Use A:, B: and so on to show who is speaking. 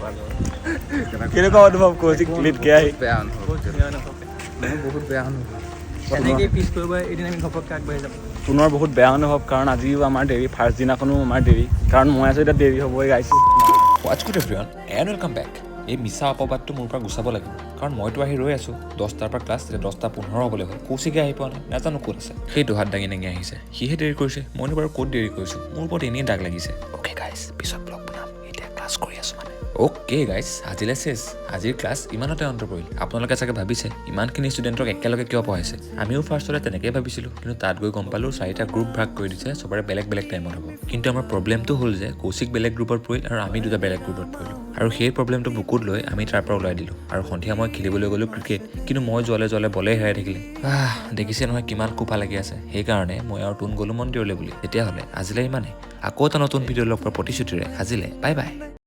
A: পালোঁ।
B: কেনেকুৱা অনুভৱ কৌশিক লেটকে আহি?
A: বেয়া অনুভৱ।
C: বহুত ধুনীয়া অনুভৱ।
A: মোৰ বহুত বেয়া অনুভৱ।
C: এনেকেই পিছ কৰিব, এদিন আমি ঘপককৈ আগবাঢ়ি যাম।
B: পুনৰ বহুত বেয়া অনুভৱ, কাৰণ আজিও আমাৰ দেৰি, ফাৰ্ষ্ট দিনাখনো আমাৰ দেৰি। কাৰণ মই আছোঁ, এতিয়া দেৰি হ'বই গাইছ।
D: What's good, everyone, and welcome back. এই মিছা অপবাদটো মোৰ পৰা গুচাব লাগিব, কাৰণ মইতো আহি ৰৈ আছোঁ। 10টাৰ পৰা ক্লাছ, এতিয়া 10টা 15 হ'বলৈ হ'ল, কৌশিকে আহি পোৱা নাই। নাজানো ক'ত আছে। সেইটো হাত দাঙি দাঙি আহিছে। সিহে দেৰি কৰিছে, মইনো বাৰু ক'ত দেৰি কৰিছোঁ? মোৰ ওপৰত এনেই দাগ লাগিছে। অ'কে গাইজ, পিছত ব্লগ বনাম, এতিয়া ক্লাছ কৰি আছোঁ মানে। অ'কে গাইজ, আজিলৈ চেছ। আজিৰ ক্লাছ ইমানতে অন্ত পৰিল। আপোনালোকে চাগে ভাবিছে, ইমানখিনি ষ্টুডেণ্টক একেলগে কিয় পঢ়াইছে? আমিও ফাৰ্ষ্টতে তেনেকেই ভাবিছিলোঁ, কিন্তু তাত গৈ গম পালোঁ চাৰিটা গ্ৰুপ ভাগ কৰি দিছে, চবৰে বেলেগ বেলেগ টাইমত হ'ব। কিন্তু আমাৰ প্ৰব্লেমটো হ'ল যে কৌশিক বেলেগ গ্ৰুপত পৰিল আৰু আমি দুটা বেলেগ গ্ৰুপত পৰিলোঁ। আৰু সেই প্ৰব্লেমটো বুকুত লৈ আমি তাৰ পৰা ওলাই দিলোঁ আৰু সন্ধিয়া মই খেলিবলৈ গ'লোঁ ক্ৰিকেট। কিন্তু মই যোৱালে যোৱালে বলেই হেৰাই থাকিলে। আহ, দেখিছে নহয় কিমান কোফা লাগি আছে। সেইকাৰণে মই আৰু তোন গ'লোঁ মন্দিৰলৈ বুলি। তেতিয়াহ'লে আজিলৈ ইমানেই। আকৌ এটা নতুন ভিডিঅ' লগ পোৱাৰ প্ৰতিশ্ৰুতিৰে আজিলৈ বাই বাই।